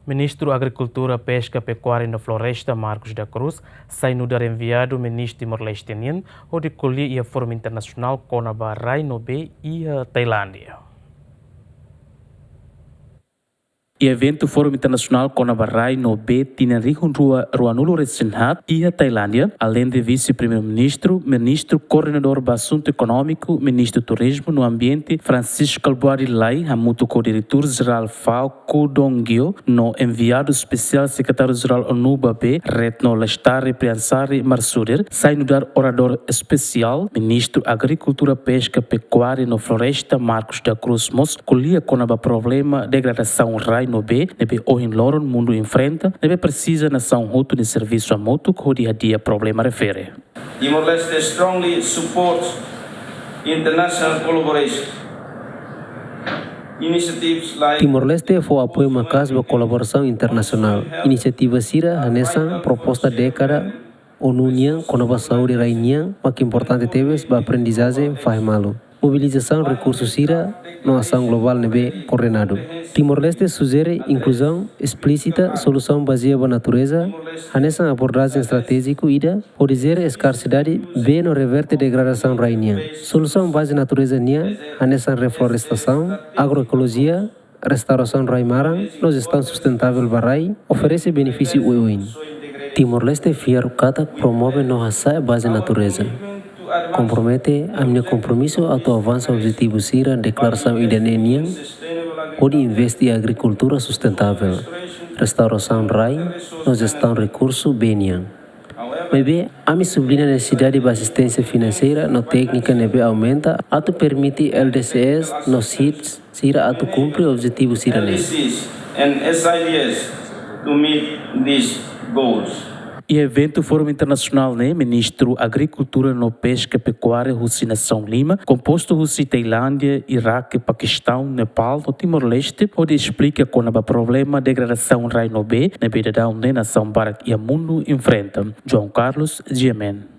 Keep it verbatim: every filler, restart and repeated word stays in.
Ministru Agrikultura, Peska, Pekuária no Floresta, Marcos da Cruz, sai nu'udar enviadu ministru Timor-Leste nian hodi ko'alia iha Fórum Internasionál kona-ba rai no bee iha Tailándia. Iha eventu Fórum Internasionál kona-ba rai no bee tinan rihun rua ruanulu-resin-haat iha Tailándia, aleinde Vise-Primeiru-Ministru, Ministru Koordenadór ba Asuntu Ekonómiku, Ministru Turizmu no Ambiente, Francisco Albuari Lay, hamutuk ho Diretór Jerál FAO, Koo Dong-gyo, no enviadu espesiál Sekretáriu Jerál ONU ba Bee, Retno Lestari Priyansari Marsudir, sai nu'udar oradór espesiál, Ministru Agrikultura, Peska, Pekuária no Floresta, Marcos da Cruz mós ko'alia kona-ba problema degradasaun rai no bee ne'ebé ohin loron mundu enfrenta, ne'ebé presiza nasaun hotu nia servisu hamutuk hodi hadi'a problema refere. Timor-Leste strongly supports international collaboration initiatives like Timor-Leste fó apoiu maka'as ba kolaborasaun internasionál. Inisiativa sira hanesan proposta dékada ONU nian kona-ba saúde rai nian, mak importante tebes ba aprendizajen fahe malu. Mobilizasaun rekursu sira no asaun globál ne'ebé koordenadu. Timor-Leste sujere inkluzaun esplísita, solusaun bazeia ba natureza, hanesan abordajen estratéjiku ida, hodi jere eskarsidade bee no reverte degradasaun rai nian. Solusaun baze natureza nian, hanesan reflorestasaun, agroekolojia, restaurasaun rai-maran no jestaun sustentável ba rai, oferese benefísiu oioin. Timor-Leste fiar katak promove no hasa'e baze natureza. Kompromete ami-nia kompromisu atu avansa objetivu sira deklarasaun ida-ne'e nian, hodi investe iha agrikultura sustentável, restaurasaun rai, no jestaun rekursu bee nian. Maibé, ami subliña nesesidade ba asisténsia finanseira no téknika ne'ebé aumenta atu permite L D Cs no SIDS sira atu kumpre objetivu sira-ne'e. L D Cs and S I D S to meet these goals. Iha eventu Fórum Internasionál ne'e, Ministru Agrikultura no Peska, Pekuária husi nasaun lima, kompostu husi Tailándia, Iraque, Pakistaun, Nepal no Timor-Leste, hodi esplika kona-ba problema degradasaun rai no bee ne'ebé daudaun ne'e nasaun barak iha mundu enfrenta. João Carlos, G M N.